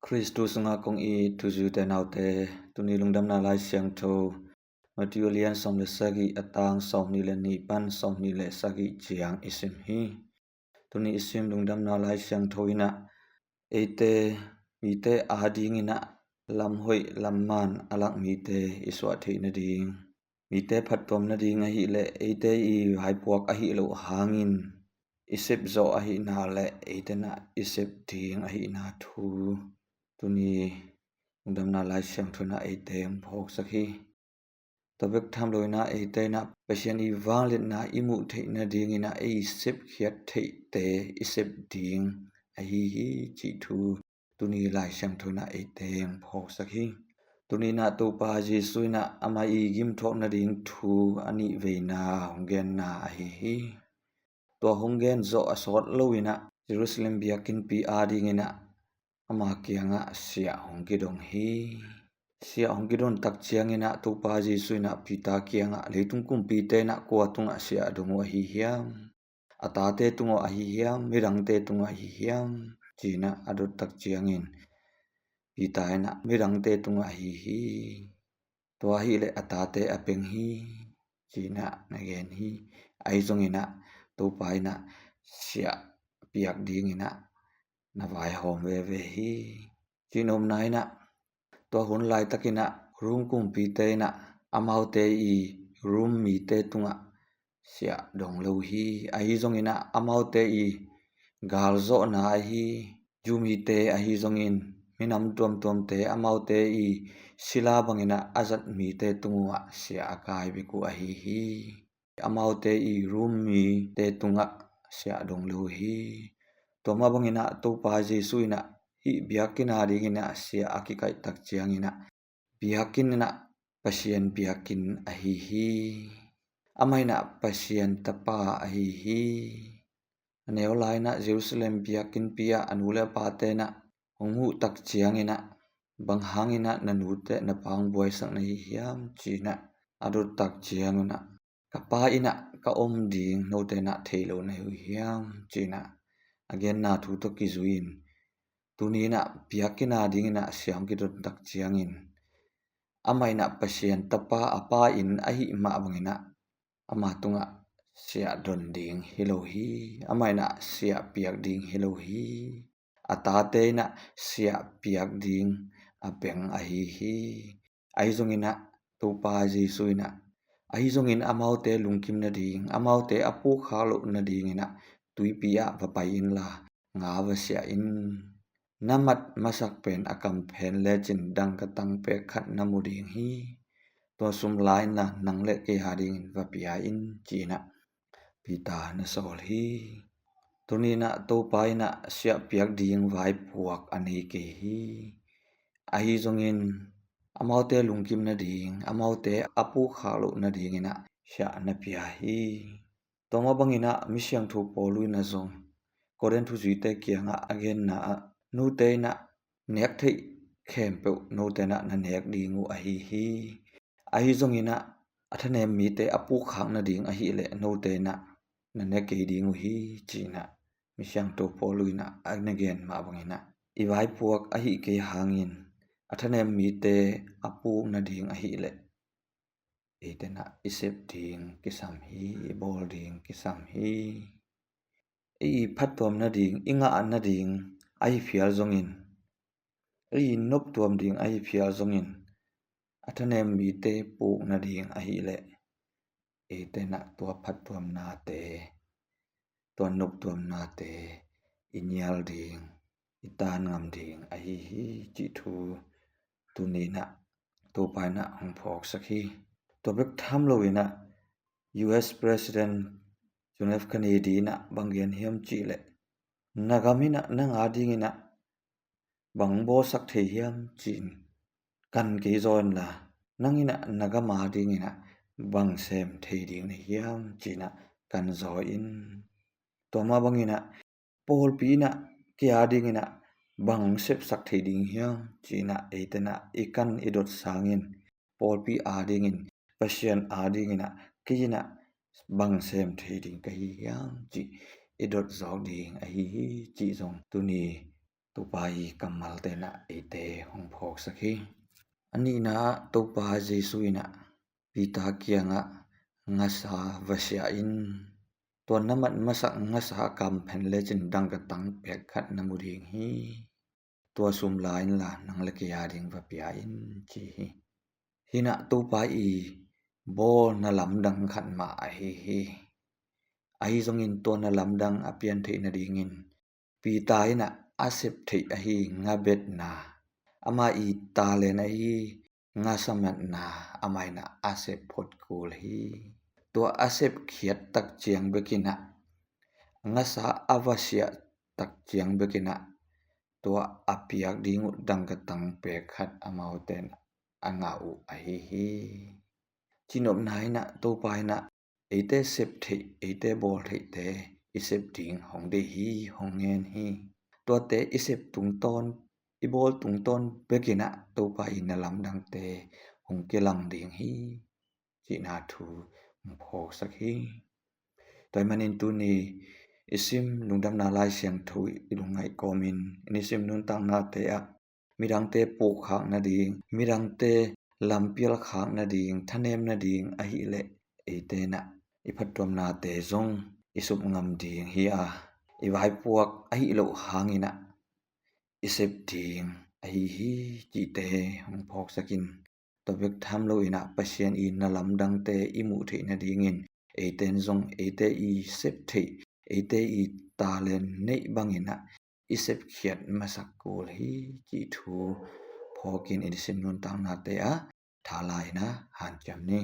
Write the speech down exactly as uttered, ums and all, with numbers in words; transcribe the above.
Khristu sungah kong it u zite naute, tuni lungdamna Lai Siangtho Matthew a lian sawm le sagih, a tang sawmnih le nih pan sawmnih le sagih ciang i sim hi. Tuni i sim lungdamna Lai Siangtho in ah eite mite adingin ah lam hoih lam man a lak mite i suah theih nading, mite phattuam nading ahih leh eite i vaipuak ahih loh hangin i sep zawh ahihna le eite in ah i sep ding ahihna thu tuni lungdamna Lai Siangtho in ah eite hong phawksak hi. Tua bek tham lo in ah eite in ah Pasian i vangliatna i muh theih nadingin ah ei sepkhiat theihte i sep ding ahi hi cih thu tuni Lai Siangtho in ah eite hong phawksak hi. Tuni in ah Topa Jesu in ah amah i gimthuak nading thu a nih veina hong genna ahi hi. Tua hong gen zawh a sawt lo in ah Jerusalem biakinnpi adingin ah ama kiangah siah hong kidong hi. Siah hong kidon tak ciangin ah Topa Jesu in ah Peter kiangah, "Leitung kumpite in ah kua tungah siah a dong uh ahi hiam? A tate tungah ahi hiam, midangte tungah ahi hiam?" ci-in ah a dot tak ciangin Peter in ah, "Midangte tungah ahi hi. Tua ahih leh a tate a peng hi," ci-in ah na gen hi. Ahi zongin ah Topa in ah siah piak dingin ah na vaihawm veve hi. Cih nopna in ah tua hun laitakin ah Rom kumpite in ah amaute i Rom mite tungah siah dong lo hi. Ahi zongin ah amaute i galzawhna ahi, Jew mite ahi zongin minam tuamtuamte amaute i sila bangin ah a zat mite tung uh ah siah a kai bek uh ahi hi. Amaute i Rom mite tungah siah dong lo hi. Tua mah bangin ah Topa Jesu in ah hih biakinn adingin ah siah a kikaih tak ciangin ah biakinn in ah Pasian biakinn ahi hi. Amah in ah Pasian Tapa ahi hi. A neu lai in ah Jerusalem biakinnpi ah a nu le a pate in ah hong huh tak ciangin ah, "Bang hangin ah na nute na pa hong buaisak na hi hiam?" ci-in ah a dot tak ciangun ah, "Ka pa inn ah ka om ding note in ah thei lo na hi uh hiam?" ci-in ah a genna thu tawh kizui-in, tuni in ah biakinn adingin ah siah hong kidon tak ciangin, amah in ah Pasian Tapa a pa inn ahih mah bangin ah ama tungah siah don ding hi lo hi. Amah in ah siah piak ding hi lo hi. A tate in ah siah piak ding a peng ahi hi. Ahi zongin ah Topa Jesu in ah, "Ahi zongin amaute lungkim nading, amaute a pukkhak loh nadingin ah tuipi ah va pai inla, nga va siah in. Na mat masak pen a kamphen lecin dangka tangpek khat na mu ding hi. Tua sum la inla nang le kei adingin va pia in," ci-in ah Peter na sawl hi. Tuni in ah Topa in ah siah piak ding vaipuak a nei kei hi. Ahi zongin amaute lungkim nading, amaute a pukkhak loh nadingin ah siah na pia hi. Tua mah bangin ah Misiangtho Paul in ah zong Korinth thuzuite kiangah a genna ah, "Nute in ah nek theih khempeuh note in ah na nek ding uh ahi hi. Ahi zongin ah a thanem mite a pukkhak nading ahih leh note in ah na ne kei ding uh hi," ci-in ah Misiangtho Paul in ah a na gen mah bangin ah i vaipuak ahih kei hangin a thanem mite a puk nading ahih leh eite in ah i sep ding kisam hi, i bawl ding kisam hi. I phattuam nading, i ngah nading ahi phial zongin, i noptuam ding ahi phial zongin, a thanem mite puk nading ahih leh eite in ah tua phattuamnate, tua noptuamnate i nial ding, i tan ngam ding ahi hi cih thu tuni in ah Topa in ah hong phawksak hi. Tua bek tham lo in ah U S President John F Kennedy in ah bang gen hiam cih leh, "Na gam in ah nang adingin ah bang bawlsak thei hiam?" ci-in kan kei zaw inla, "Nang in ah na gam adingin ah bang sem thei ding na hiam?" ci-in ah kan zaw in. Tua mah bangin ah pawlpi in ah kei adingin ah bang hong sepsak thei ding hiam ci-in ah eite in ah i kan i dot sangin, pawlpi adingin, Pasian adingin ah kei in ah bang sem thei ding ka hi hiam cih i dot zawk ding ahi hi cih zong tuni Topa i kammalte in ah eite hong phawksak hi. A nihna ah Topa Jesu in ah Peter kiangah ngasa va siah in. Tua na mat masak ngasa kam phen lecin dangka tang pek khat na mu ding hi. Tua sum la inla nang le kei a ding va pia in ci hi. Hi in ah Topa i bawlna lamdang khat mah ahi hi. Ahi zongin tua na lamdang a pian theih nadingin Peter in ah a sep theih ahi ngabetna, ama i talent ahi ngasa matna, amah in ah a sep phot kul hi. Tua a sep khiat tak ciang bek in ah, ngasa a va siah tak ciang bek in ah, tua a piak ding uh dangka tang pek khat amaute in a ngah uh ahi hi. Cinopna in ah Topa in ah eite sep theih, eite bawl theihte i sep ding hong deih hi, hong ngen hi. Tuate i sep tungtawn, i bawl tungtawn bek in ah Topa i na lamdangte hong kilang ding hi cihna thu hong phawksak hi. Tua ahih manin tuni i sim Lungdamna Lai Siangtho i lungngaih kawmin i nisim nuntaknate ah midangte pukkhak nading, midangte lampial khak nading, thanem nading ahih leh eite in ah i phattuamnate zong i sup ngam ding hi a, i vaipuak ahih loh hangin ah i sep ding ahi hi cihte hong phawksak in, tua bek tham lo in ah Pasian i na lamdangte i muh theih nadingin eite in zong eite i sep theih, eite i talent neih bangin ah i sep khiat masak kul hi cih thu phawkin i nisim nuntaknate ah thala in ah hanciam ni.